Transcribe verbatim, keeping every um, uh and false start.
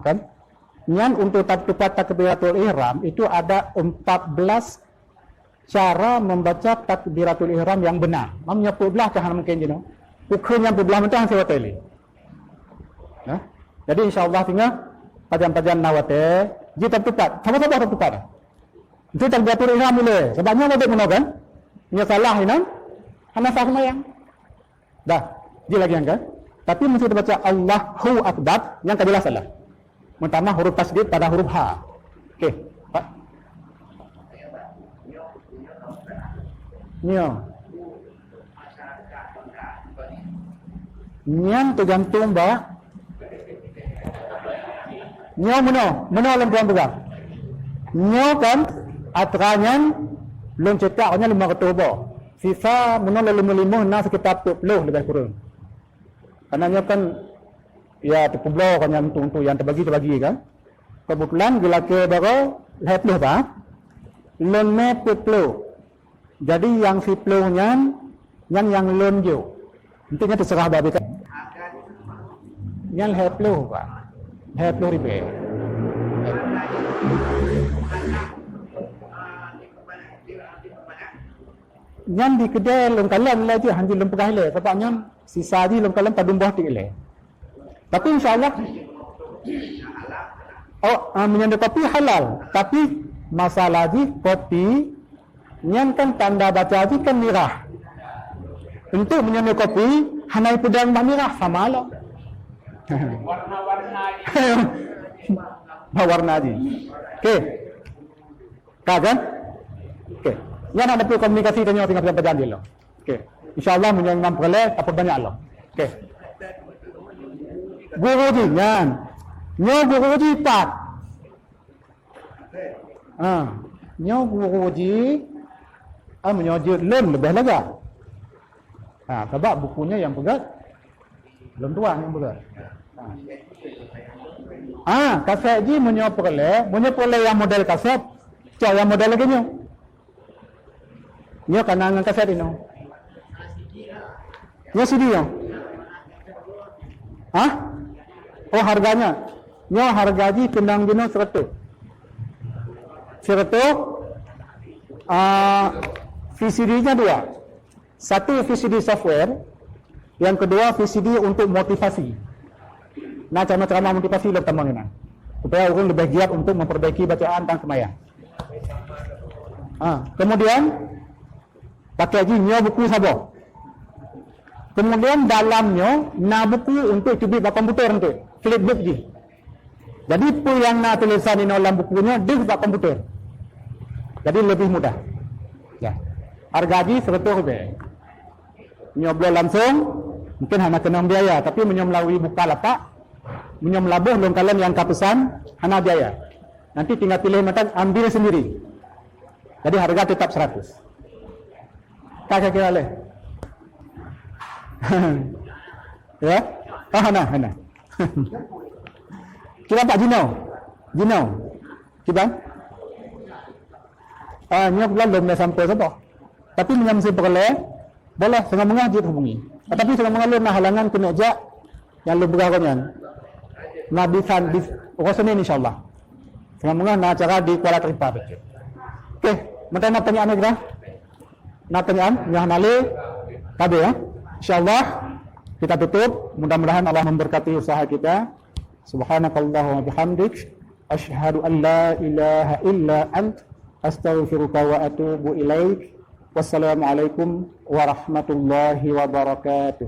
Kan? Nyan untuk tat-, tupat takbiratul ihram itu ada empat belas cara membaca takbiratul ihram yang benar. Mam nyoe peuet blah ka hana mungkin jinoe. Ukeue nyang peuet blah mantong hase watée lé. Nah, jadi insya Allah tinggal pajan-pajan na watée ji tat-, tupat, sabar-sabar tat-, tupat. Itu takbiratul ihram ilée. Sebab nyoe wajib meunoe kan? Nyoe salah inan, hana sah sembahyang. Dah, ji lagi nyang kan? Tapi mesti dibaca Allahu Akbar, nyang ka jelas salah. Meutamah huruf tasydid pada huruf ha. Okey, Pak. Nyoe. Nyan teugantung bak nyoe meunoe, meunoe lôn tuan peugah. Nyoe kan atra nyan lôn cetak nyan lima ratus boh. Sisa meunoe lôn limoh-limoh na sekitar peuet ploh lebih kurang. Karena nyoe kan ya teupeubloe kan nyan untuk-untuk yang terbagi-terbagi kan. Kebetulan geulakée baroe lhée ploh bah. Lôn mé peuet ploh. Jadi nyang siploh nyan, nyan nyang lôn jok. Nanti nyan terserah babi kan. Nyan lhée ploh, Pak. Lhée ploh ribée. Nyan di keudée lôn kalon lé jih, hanjeuet lôn peugah lé. Sebab nyan sisa jih lôn kalon padum boh tik lé. Tapi insya Allah, oh, ah, meunyoe kopi halal. Tapi masalah jih kopi nyan kan tanda baca jih kan mirah. Untuk meunyoe kopi hana peudong bak mirah sama lo. Bak warna jih. Okey. Ka kan? Okey. Nyan hana peue komunikasi tanyoe tinggal pajan-pajan jih lo. Okey. Insya Allah meunyoe memang peureulée, tapeubanyak lom. Okey. Guru jih nyan. Nyoe guru jih pat. Ha. Nyoe guru jih, ah, meunyoe jeuet lôn leubeh lega. Ha, sabab buku nyoe nyang peugah lôn tuan nyang peugah. Ha. Ha, kaset jih meunyoe peureulée, meunyoe peureulée nyang model kaset, cok nyang model lagée nyoe. Nyoe ka na ngon kaset inoe. Nyoe C D nyoe. Hah? Oh, harganya. Nyoe harga jih keunong jinoe seratus. Seratus, ah, V C D-nya dua. Satu V C D software, yang kedua V C D untuk motivasi. Nah, ceramah-ceramah motivasi lom tamong inan. Supaya ureuëng lebih giat untuk memperbaiki bacaan dan semayang. Ha, kemudian pakai jih nyoe buku saboh. Kemudian dalam nyoe na buku untuk teubiet bak komputer nanti, flipbook jih. Jadi peue nyang na tulisan inoe lam buku nyoe deuh bak komputer. Jadi lebih mudah. Ya. Harga jih seratus ribée. Nyoe bloe langsung mungkin hana keunong biaya, tapi meunyoe meulalu buka lapak, meunyoe meulaboh lôn kalon nyang ka peusan hana biaya. Nanti tinggal pilih mantong ambil sendiri. Jadi harga tetap seratus. Ka kira-kira leh. Ya? Ah, hana, hana. Kiban Pak Jino? Jino? Kiban? Ah, nyoe pula lom dah sampai siapa? Tapi meunyoe meusti peureulée, boleh, singoh meungoh jeuet hubungi. Tapi singoh meungoh lôn na halangan keuneuk jak, nyang lôn peugah nyan. Na bisan bis, uroe Senin insya Allah. Singoh meungoh na acara di Kuala Teripah. Okey, mantong na pertanyaan lagi dah? Na pertanyaan? Nyang hana lé, tabe ya. Insya Allah kita tutup. Mudah-mudahan Allah memberkati usaha kita. Subhanakallahumma bihamdik. Asyhadu an la ilaha illa ant. Astaghfiruka wa atubu ilaik. Wassalamualaikum warahmatullahi wabarakatuh.